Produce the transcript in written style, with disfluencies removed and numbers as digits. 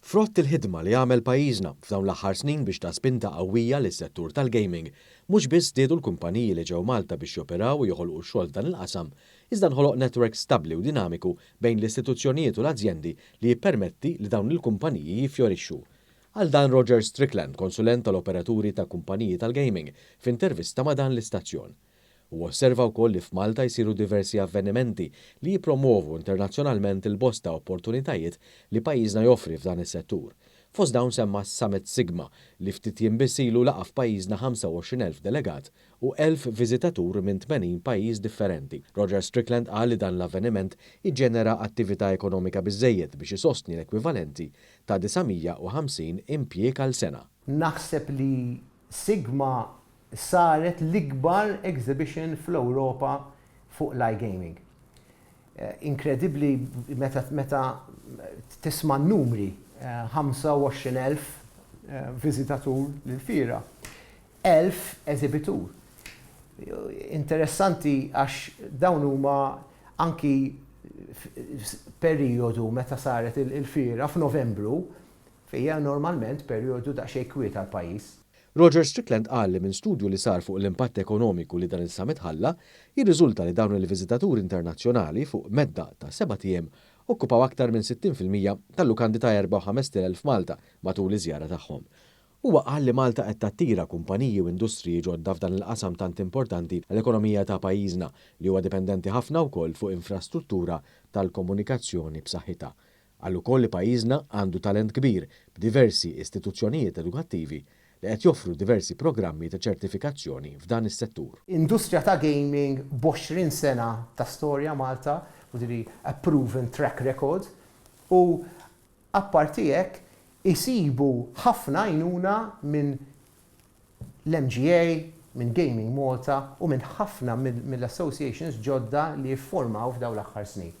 Frott il-ħidma li għamel pajjiżna f'dawn l-aħħar snin biex ta spinta qawwija lis-settur tal-gaming, mhux biss żdiedu l-kumpaniji li ġew Malta biex joperaw u joħolqu x-xogħol f'dan il-qasam, iżda nħoloq netwerk stabbli u dinamiku bejn l-istituzzjonijiet u l-azjendi li jippermetti li dawn il-kumpaniji jiffjorixxu. Qal dan Roger Strickland, konsulent tal-operaturi ta' kumpaniji tal-gaming, f'intervista ma' dan l-istazzjon. Huwa osserva wkoll li f'Malta jsiru diversi avvenimenti li jippromovu internazzjonalment il-bosta opportunitajiet li pajjiżna joffri f'dan is-settur. Fost dawn semma s-Summit Sigma li ftit jiem biss ilu laqa' f'pajjiżna 25,000 delegat u 1,000 viżitatur minn 80 pajjiż differenti. Roger Strickland qal li dan l-avveniment iġġenera attività ekonomika biżżejjed biex isostni l-ekwivalenti ta' 950 impjieg għal sena. Naħseb li Sigma saret l-ikbar exhibition fl-Ewropa fuq l-iGaming. Inkredibbli meta tisma' n-numri, 25,000 viżitatur lill-fiera, 1,000 eżibitur. Interessanti għax dawn huma anki perjodu meta saret il-fiera f'Novembru, fejn hija normalment perjodu daqsxejn kwiet għall-pajjiż. Roger Strickland qal li minn studju li sar fuq l-impatt ekonomiku li dan is-summit ħalla, jirriżulta li dawn il-viżitaturi internazzjonali fuq medda ta' sebat ijiem okkupaw aktar minn 60% tal-lukandi ta' 4 u 5,000 f'Malta matul iż-żjara tagħhom. Huwa qal li Malta qed tattira kumpaniji u industriji ġodda f'dan il-qasam tant importanti għall-ekonomija ta' pajjiżna li huwa dipendenti ħafna wkoll fuq infrastruttura tal-komunikazzjoni b'saħħitha. Qal ukoll li pajjiżna għandu talent kbir b'diversi istituzzjonijiet edukattivi li qed joffru diversi programmi ta' ċertifikazzjoni f'dan is-settur. Industrija ta' gaming b'20 sena ta' storja Malta, vuol a proven track record, u apparti hekk isibu ħafna għajnuna minn l-MGA, minn Gaming Malta u minn ħafna mill-associations ġodda li jiffurmaw f'dawn l-aħħar snin.